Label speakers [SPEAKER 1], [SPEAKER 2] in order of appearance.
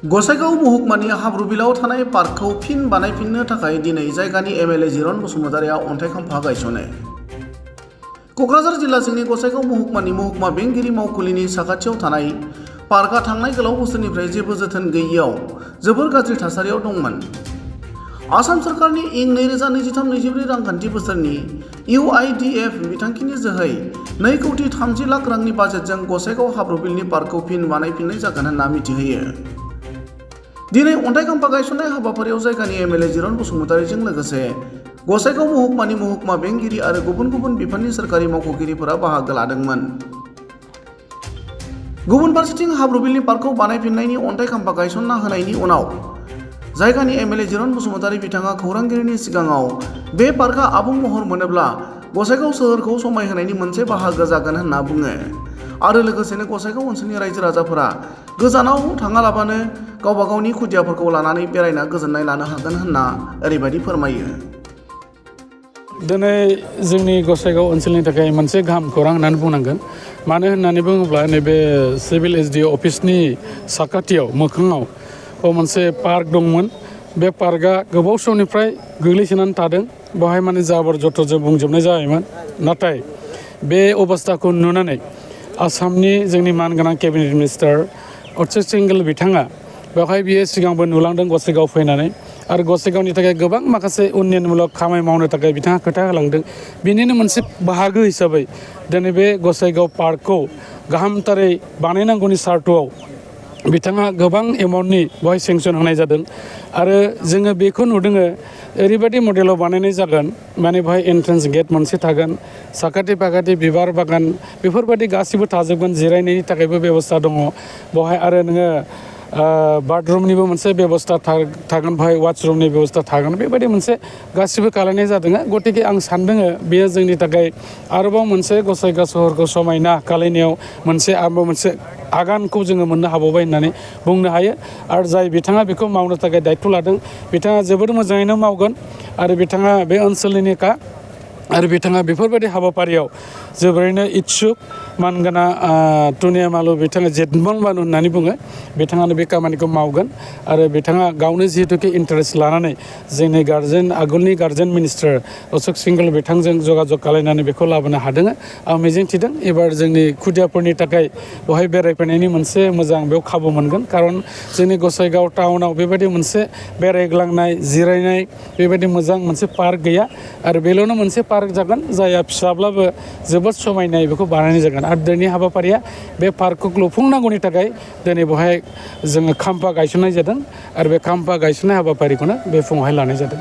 [SPEAKER 1] गसाइगाव महकुमानि हाब्रुबिलाव थानाय पार्कखौ फिन बानायफिननो थाखाय दिनै जायगानि एमएलए जिरन बसुमतारिया अन्थाइ खाम्फा गायसनो। क'क्राझार जिल्ला सिंनि गसाइगाव महकुमानि महकुमा बेंगिरि मावखुलिनि साखाथियाव थानाय पार्कआ थांनाय गोलाव बोसोरनिफ्राय जेबो जोथोन गैयैयाव जोबोर गाज्रि थासारियाव दंमोन। आसाम सोरखारनि इं 2023-24 रांखान्थि बोसोरनि UIDF बिथांखिनि जोहै 2,30 लाख रांनि बाजेटजों गसाइगाव हाब्रुबिलनि पार्कखौ फिन बानायफिननाय जागोन होनना मिथिहोयो। दिनै अन्थाइ खाम्फा गायसननाय हाबाफारियाव जायगानि एमएलए जिरन बसुमतारिजों लोगोसे गसाइगाव महकुमानि महकुमा बेंगिरि आरो गुबुन गुबुन बिफाननि सोरखारि मावख'गिरिफोरा बाहागो लादोंमोन। गुबुन फारसेथिं हाब्रुबिलनि पार्कखौ बानायफिननायनि अन्थाइ खाम्फा गायसनना होनायनि उनाव जायगानि एमएलए जिरन बसुमतारि बिथाङा खौरांगिरिनि सिगाङाव बे पार्कआ आबुं महर मोनोब्ला गसाइगाव सोहोरखौ समायहोनायनि मोनसे बाहागो जागोन होनना बुङो आरो लोगोसेनो गसाइगाव ओनसोलनि रायजो राजाफोरा गोजानाव थाङालाबानो गावबा गावनि खुदियाफोरखौ लानानै बेरायना गोजोननाय लानो हागोन होनना ओरैबायदि फोरमायो।
[SPEAKER 2] दिनै जोंनि गसाइगाव ओनसोलनि थाखाय मोनसे गाहाम खौरां होननानै बुंनांगोन। मानो होननानै बुङोब्ला नैबे सिभिल एसडिअ अफिसनि साखाथियाव मोखाङाव मोनसे पार्क दंमोन। बे पार्कआ गोबाव समनिफ्राय गोग्लैसोनानै थादों। बेवहाय माने जाबोर जथरजों बुंजोबनाय जायोमोन। नाथाय बे अबस्थाखौ नुनानै आसामनि जोंनि मानगोनां केबिनेट मिनिस्टार अर्चड सिंघेल बिथाङा बेवहाय बियो सिगांबो नुलांदों गसाइगाव फैनानै आरो गसाइगावनि थाखाय गोबां माखासे उन्नयनमूलक खामानि मावनो थाखाय बिथाङा खोथा होलांदों। बिनिनो मोनसे बाहागो हिसाबै दिनै बे गसाइगाव पार्कखौ गाहामथारै बानायनांगौनि सार्थआव बिथाङा गोबां एमाउन्टनि बेवहाय सेंसन होनाय जादों आरो जोङो बेखौ नुदों ओरैबायदि मडेलाव बानायनाय जागोन। माने बेवहाय एन्ट्रेन्स गेट मोनसे थागोन, साखाथि फाखाथि बिबार बागान बेफोरबायदि गासिबो थाजोबगोन। जिरायनायनि थाखायबो बेबस्था दङ बेवहाय आरो नोङो बाथरुमनिबो मोनसे बेबस्था थागोन, बेवहाय वाशरुमनि बेबस्था थागोन। बेबायदि मोनसे गासिबो खालामनाय जादों। गतिके आं सानदों बेयो जोंनि थाखाय आरोबाव मोनसे गसाइगाव सहरखौ समायना खालामनायाव मोनसे आगानखौ जोङो मोननो हाबावबाय होननानै बुंनो हायो। आरो जाय बिथाङा बेखौ मावनो थाखाय दायथ' लादों बिथाङा जोबोद मोजाङैनो मावगोन आरो बिथाङा बे ओनसोलनिनोखा आरो बिथाङा बेफोरबायदि हाबाफारियाव जोबोरैनो इस्सुक। मानगोना टुनिया मालु बिथाङा जेटमल मालु होननानै बुङो, बिथाङानो बे खामानिखौ मावगोन आरो बिथाङा गावनो जिहेतुके इन्टारेस्ट लानानै जोंनि आगोलनि गार्जेन मिनिस्टार अर्चड सिंघेल बिथांजों जगाजग खालामनानै बेखौ लाबोनो हादों। आं मिजिंथिदों एबार जोंनि खुदियाफोरनि थाखाय बेवहाय बेरायफैनायनि मोनसे मोजां बेयाव खाबु मोनगोन। खारन जोंनि गसाइगाव टाउनाव बेबायदि मोनसे बेरायग्लांनाय जिरायनाय बेबायदि मोजां मोनसे पार्क गैया आरो बेल'नो मोनसे पार्क जागोन जायहा फिसाब्लाबो जोबोद समायनाय बेखौ बानायनाय जागोन। आरो दिनैनि हाबाफारिया बे पार्कखौ लुफुंनांगौनि थाखाय दिनै बेवहाय जोङो खाम्फा गायसननाय जादों आरो बे खाम्फा गायसननाय हाबाफारिखौनो बे फुङावहाय लानाय जादों।